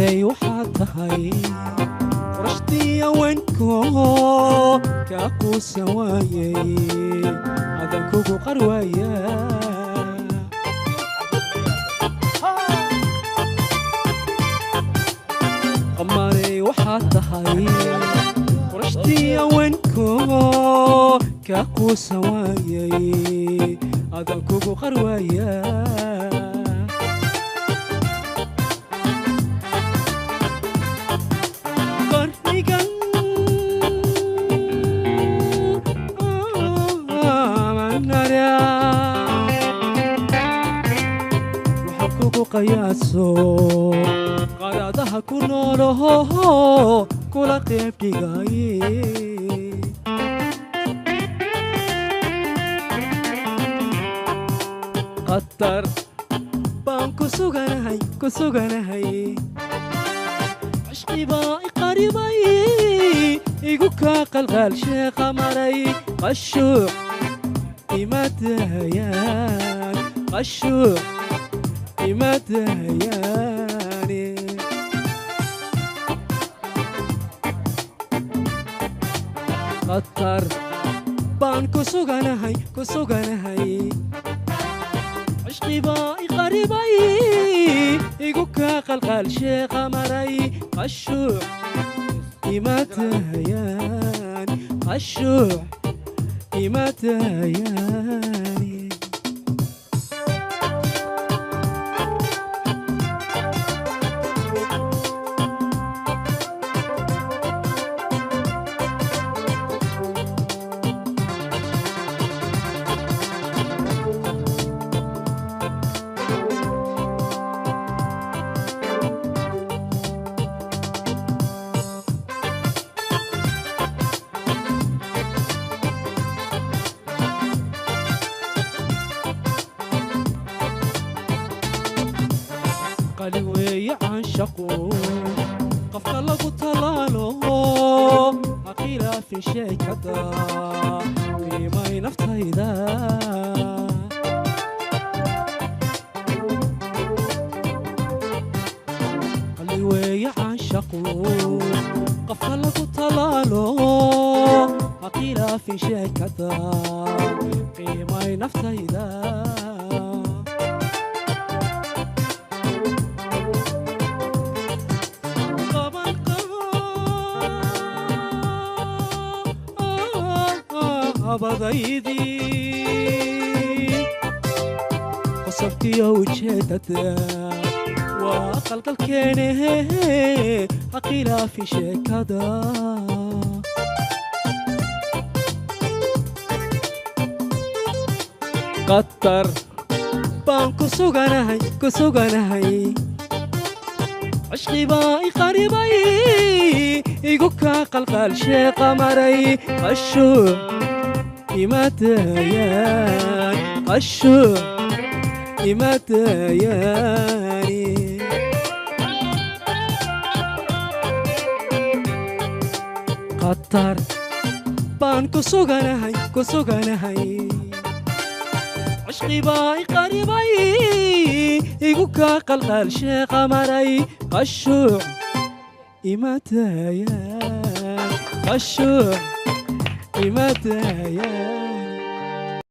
Qamarey waxaad tahay qorashtii haweenko kaa quusan waayey adan kugu qarwaaya. Qamarey waxaad tahay qorashtii haweenko kaa quusan waayey adan kugu qarwaaya. Qarnigan waxaan kugu qiyaaso qaraadaha ku noolaho kula qayb dhigaye. Qatar baan ku suganahay ku suganahay cishqi baa i qaribay igu kaa qalqaal sheeqa maray qashuuc ima dahayaan qashuuc ima dahayaane. Qatar baan ku suganahay ku suganahay cishqi baa i qaribay igu kaa qalqaal sheeqa maray qashuuc ima dahayaan qashuuc ima dahayaane. Qali weeye caanshaqu qofka lagu talaalo ha khilaafin sheekada qiimay naftayda. Qali weeye caanshaqu qofka lagu talaalo ha khilaafin sheekada qiimay naftayda. Qabadaydii qosabkiyo ujeedada waa qalqalkeene ha khilaafin sheekada. Qatar baan ku suganahay ku suganahay cishqi baa i qaribay igu kaa qalqaal sheeqa maray qashuuc ima dahayaan qashuuc ima dahayaani. Qatar baan ku suganahay ku suganahay cishqi baa i qaribay igu kaa qalqaal sheeqa maray qashuuc ima dahayaan qashuuc ima dahayaan.